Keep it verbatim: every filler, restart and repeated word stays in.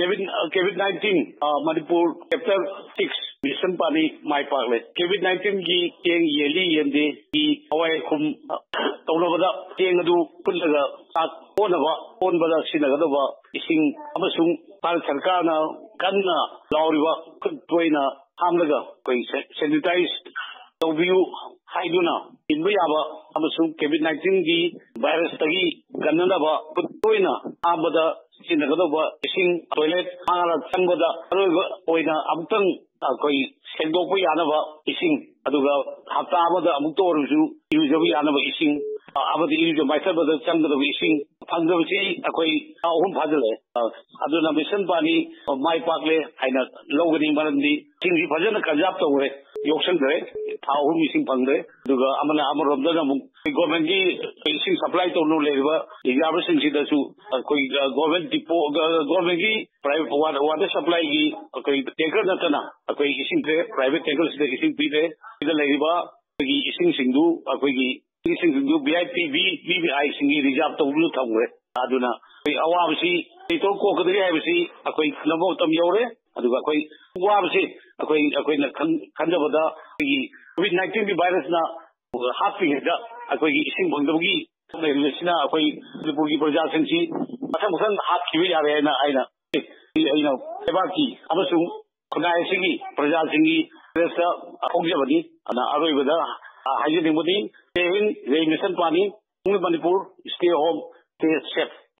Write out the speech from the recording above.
COVID nineteen, Manipur chapter six mission ꯄꯥꯅꯤ ꯃꯥꯏ ꯄꯥꯛꯂꯦ꯫ COVID ꯅꯥꯏꯟꯇꯤꯟꯒꯤ ꯆꯦꯡ ꯌꯦꯜꯂꯤ ꯌꯦꯟꯗꯦꯒꯤ ꯑꯋꯥꯏ ꯑꯈꯨꯝ ꯇꯧꯅꯕꯗ ꯆꯦꯡ ꯑꯗꯨ ꯐꯨꯠꯂꯒ ꯆꯥꯛ ꯑꯣꯟꯅꯕ, ꯑꯣꯟꯕꯗ ꯁꯤꯖꯤꯟꯅꯒꯗꯕ ꯏꯁꯤꯡ ꯑꯃꯁꯨꯡ ꯚꯥꯔꯠ ꯁꯔꯀꯥꯔꯅ ꯀꯟꯅ ꯂꯥꯎꯔꯤꯕ ꯈꯨꯠ ꯇꯣꯏꯅ ꯍꯥꯝꯂꯒ ꯑꯩꯈꯣꯏ ꯁꯦ-, ꯁꯦꯅꯤꯇꯥꯏꯖ ꯇꯧꯕꯤꯌꯨ ꯍꯥꯏꯗꯨꯅ ꯏꯟꯕ ꯌꯥꯕ ꯑꯃꯁꯨꯡ ꯀꯣꯚꯤꯗ ꯅꯥꯏꯟꯇꯤꯟꯒꯤ ꯚꯥꯏꯔꯁꯇꯒꯤ ꯀꯟꯅꯅꯕ ꯈꯨꯠ ꯇꯣꯏꯅ ꯍꯥꯝꯕꯗ ꯁꯤꯖꯤꯟꯅꯒꯗꯧꯕ ꯏꯁꯤꯡ, ꯇꯣꯏꯂꯦꯠ ꯃꯉꯥꯔꯛ ꯆꯪꯕꯗ ꯑꯔꯣꯏꯕ ꯑꯣꯏꯅ ꯑꯃꯨꯛꯇꯪ ꯑꯩꯈꯣꯏ ꯁꯦꯡꯗꯣꯛꯄ ꯌꯥꯅꯕ ꯏꯁꯤꯡ, ꯑꯗꯨꯒ ꯍꯞꯇꯥ ꯑꯃꯗ ꯑꯃꯨꯛꯇ ꯑꯣꯏꯔꯕꯁꯨ ꯏꯔꯨꯖꯕ ꯌꯥꯅꯕ ꯏꯁꯤꯡ, ꯑ, ꯑꯃꯗꯤ ꯏꯔꯨꯖ ꯃꯥꯏꯊꯕꯗ ꯆꯪꯒꯗꯕ ꯏꯁꯤꯡ ꯐꯪꯗꯕꯁꯤ ꯑꯩꯈꯣꯏ ꯊꯥ ꯑꯍꯨꯝ ꯐꯥꯖꯤꯜꯂꯛꯑꯦ꯫ ꯑ, ꯑꯗꯨꯅ ꯃꯤꯁꯟ ꯄꯥꯅꯤ ꯃꯥꯏ ꯄꯥꯛꯂꯦ ꯍꯥꯏꯅ ꯂꯧꯒꯅꯤ, ꯃꯔꯝꯗꯤ ꯏꯁꯤꯡꯁꯤ ꯐꯖꯅ ꯀꯟꯖꯥꯔꯕ ꯇꯧꯈ꯭ꯔꯦ, ꯌꯣꯛꯁꯟꯈ꯭ꯔꯦ꯫ ꯊꯥ ꯑꯍꯨꯝ ꯏꯁꯤꯡ ꯐꯪꯗ꯭ꯔꯦ꯫ ꯑꯗꯨꯒ ꯑꯃꯅ, ꯑꯃꯔꯣꯝꯗꯅ ꯑꯃꯨꯛ ꯒꯣꯔꯃꯦꯟꯒꯤ ꯏꯁꯤꯡ ꯁꯄ꯭ꯂꯥꯏ ꯇꯧꯅꯕ ꯂꯩꯔꯤꯕ ꯔꯤꯖꯥꯔꯚꯔꯁꯤꯡꯁꯤꯗꯁꯨ ꯑꯩꯈꯣꯏ, ꯑ, ꯒꯣꯔꯃꯦꯟ ꯗꯤꯄꯣ, ꯑ, ꯒꯣꯔꯃꯦꯟꯒꯤ ꯄ꯭ꯔꯥꯏꯚꯦꯠ ꯋꯥꯇꯔ, ꯋꯥꯇꯔ ꯁꯄ꯭ꯂꯥꯏꯒꯤ ꯑꯩꯈꯣꯏ ꯇꯦꯡꯀꯔ ꯅꯠꯇꯅ ꯑꯩꯈꯣꯏ ꯏꯁꯤꯡꯁꯦ ꯄ꯭ꯔꯥꯏꯚꯦꯠ ꯇꯦꯡꯀꯔꯁꯤꯗ ꯏꯁꯤꯡ ꯄꯤꯗ꯭ꯔꯦ꯫ ꯁꯤꯗ ꯂꯩꯔꯤꯕ ꯑꯩꯈꯣꯏꯒꯤ ꯏꯁꯤꯡꯁꯤꯡꯗꯨ, ꯑꯩꯈꯣꯏꯒꯤ ꯏꯁꯤꯡꯁꯤꯡꯗꯨ V I P, V, V V ꯑꯥꯏꯁꯤꯡꯒꯤ ꯔꯤꯖꯥꯔꯚ ꯇꯧꯗꯨꯅ ꯊꯝꯈ꯭ꯔꯦ꯫ ꯑꯗꯨꯅ ꯑꯩꯈꯣꯏ ꯑꯋꯥꯕꯁꯤ ꯀꯩꯗꯧ ꯀꯣꯛꯀꯗꯒꯦ ꯍꯥꯏꯕꯁꯤ ꯑꯩꯈꯣꯏ ꯈꯟꯅꯕ ꯃꯇꯝ ꯌꯧꯔꯦ꯫ ꯑꯗꯨꯒ ꯑꯩꯈꯣꯏ ꯋꯥꯕꯁꯤ ꯑꯩꯈꯣꯏ, ꯑꯩꯈꯣꯏꯅ ꯈꯟ-, ꯈꯟꯖꯕꯗ ꯑꯩꯈꯣꯏꯒꯤ ꯀꯣꯚꯤꯗ ꯅꯥꯏꯟꯇꯤꯟꯒꯤ ꯚꯥꯏꯔꯁꯅ ꯍꯥꯠꯄꯤꯉꯩꯗ ꯑꯩꯈꯣꯏꯒꯤ ꯏꯁꯤꯡ ꯐꯪꯗꯕꯒꯤ ꯂꯩꯔꯤꯕꯁꯤꯅ ꯑꯩꯈꯣꯏ ꯃꯅꯤꯄꯨꯔꯒꯤ ꯄ꯭ꯔꯖꯥꯁꯤꯡꯁꯤ ꯃꯊꯪ ꯃꯊꯪ ꯍꯥꯠꯈꯤꯕ ꯌꯥꯔꯦ ꯍꯥꯏꯅ ꯑꯩꯅ, ꯑꯩꯅ ꯂꯩꯕꯥꯛꯀꯤ ꯑꯃꯁꯨꯡ ꯈꯨꯟꯅꯥꯏ ꯑꯁꯤꯒꯤ ꯄ꯭ꯔꯖꯥꯁꯤꯡꯒꯤ ꯗ꯭ꯔꯦꯁꯇ ꯐꯣꯡꯖꯕꯅꯤ꯫ ꯑꯗꯨꯅ ꯑꯔꯣꯏꯕꯗ ꯍꯥꯏꯖꯅꯤꯡꯕꯗꯤ, ꯖꯩ ꯍꯤꯟ, ꯖꯩ ꯃꯤꯁꯟ ꯄꯥꯅꯤ, Only Manipur, stay home, stay safe꯫